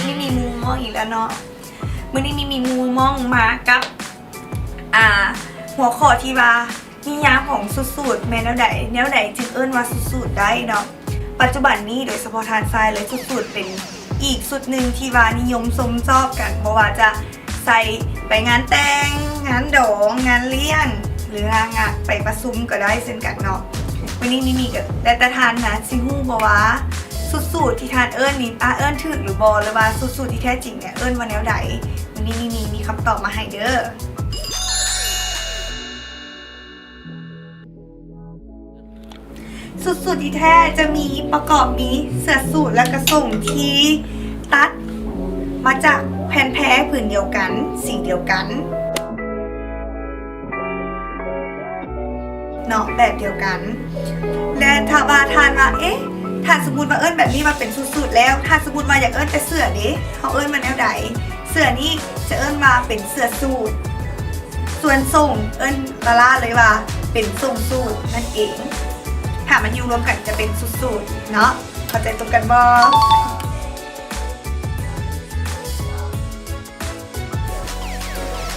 ມີມີມຸມມອງອີກແລ້ວເນາະ. ມື້ນີ້ມີມີມຸມມອງມາກັບ ອ່າ ຫົວຂໍ້ທີ່ວ່າ ນິຍາມຂອງຊຸດສູດແມ່ນແນວໃດ? ແນວໃດຈຶ່ງເອີ້ນວ່າຊຸດສູດໄດ້ເນາະ? ປັດຈຸບັນນີ້ ໂດຍສະເພາະທ່ານຊາຍເລີຍ ຊຸດສູດເປັນອີກຊຸດໜຶ່ງທີ່ວ່ານິຍົມຊົມຊອບກັນ, ບໍ່ວ່າຈະໃສ່ໄປງານແຕ່ງ, ງານດອງ, ງານລ້ຽງ ຫຼືວ່າງານໄປປະຊຸມກໍໄດ້ເຊັ່ນກັນເນາະ. ມື້ນີ້ມີມີກໍແລ້ວແຕ່ທ່ານນະ ຊິຮູ້ບໍ່ວ່າຊຸດສູດທີ່ທ່ານເອີ້ນນີ້ ອາ ເອີ້ນຖືກຫຼືບໍ່ ຫຼືວ່າຊຸດສູດທີ່ແທ້ຈິງເນຍເອີ້ນວ່າແນວໃດ? ມື້ນີ້ມີມີມີຄຳຕອບມາໃຫ້ເດີ້. ຊຸດສູດທີ່ແທ້ຈະມີປະກອບມີເສື້ອສູດ ແລະກະໂສ້ງທີ່ຕັດມາຈາກແຜ່ນແພຜືນດຽວກັນ ສີດຽວກັນເນາະ ແບບດຽວກັນ. ແລະຖ້າວ່າທ່ານວ່າ ເອະ ຖ້າສົມມຸດວ່າເອີ້ນແບບນີ້ວ່າເປັນຊຸດສູດແລ້ວ ຖ້າສົມມຸດວ່າຢາກເອີ້ນແຕ່ເສື້ອເດ ເຮົາເອີ້ນວ່າແນວໃດ? ເສື້ອນີ້ຈະເອີ້ນວ່າເປັນເສື້ອສູດ. ສ່ວນໂສ້ງເອີ້ນລ້າໆເລີຍວ່າເປັນໂສ້ງສູດນັ້ນເອງ. ຖ້າມັນຢູ່ລວມກັນຈະເປັນຊຸດສູດເນາະ. ເຂົ້າໃຈຕົງກັນບໍ່?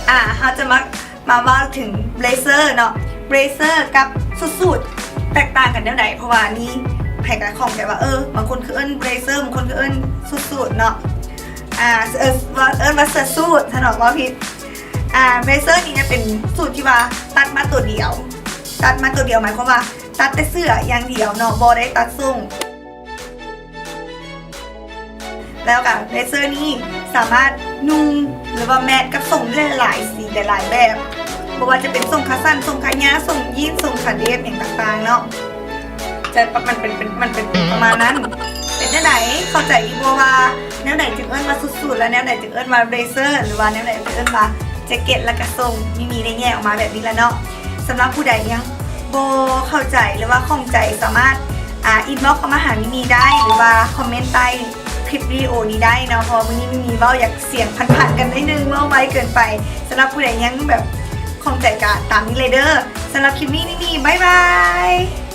ອາ ເຮົາຈະມາ ມາເວົ້າເຖິງເບລເຊີເນາະ. ເບລເຊີກັບຊຸດສູດແຕກຕ່າງກັນແນວໃດ? ເພາະວ່ານີ້ໃຜກໍຂ້ອງໃຈວ່າ ເອີ ບາງຄົນຄືເອີ້ນເບລເຊີ ບາງຄົນຄືເອີ້ນຊຸດສູດເນາະ. ອາ ເອີ ເອີ້ນວ່າເສື້ອສູດຊະເນາະ ເວົ້າຜິດ. ອາ ເບລເຊີນີ້ຈະເປັນສູດທີ່ວ່າຕັດມາໂຕດຽວ, ຕັດມາໂຕດຽວ ໝາຍຄວາມວ່າຕັດແຕ່ເສື້ອຢ່າງດຽວເນາະ ບໍ່ໄດ້ຕັດໂສ້ງ. ແລ້ວກໍເບລເຊີນີ້ສາມາດນຸ່ງ ຫຼືວ່າແມັດກັບໂສ້ງໄດ້ຫຼາຍໆສີ ຫຼາຍໆແບບ, ບໍ່ວ່າຈະເປັນໂສ້ງຂາສັ້ນ, ໂສ້ງຂາຍາວ, ໂສ້ງຢີນ, ໂສ້ງຂາເດບ ຫຍັງຕ່າງໆເນາະ. ຈະ ມັນເປັນ ເປັນ ມັນເປັນປະມານນັ້ນ. ເປັນຈັ່ງໃດ? ເຂົ້າໃຈຢູ່ບໍ່ວ່າແນວໃດຈຶ່ງເອີ້ນວ່າຊຸດສູດ ແລະ ແນວໃດຈຶ່ງເອີ້ນວ່າເບລເຊີ ຫຼືວ່າແນວໃດຈຶ່ງເອີ້ນວ່າແຈັກເກັດ ແລະກະໂສ້ງ? ມີມີໄດ້ແຍກອອກມາແບບນີ້ລະເນາະ. ສຳລັບຜູ້ໃດຍັງບໍ່ເຂົ້າໃຈ ຫຼືວ່າຂ້ອງໃຈ ສາມາດ ອາ ອິນບັອກເຂົ້າມາຫາມີມີໄດ້ ຫຼືວ່າຄອມເມັນໃຕ້ຄລິບວິດີໂອນີ້ໄດ້ເນາະ, ເພາະວ່າມື້ນີ້ມີມີເວົ້າຢາກສຽງພັນໆກັນໜ້ອຍໜຶ່ງ ເວົ້າໄວເກີນໄປ. ສຳລັບຜູ້ໃດຍັງແບບຂ້ອງໃຈກະຕາມນີ້ເລີຍເດີ້. ສຳລັບຄລິບນີ້ມີມີ ບາຍບາຍ.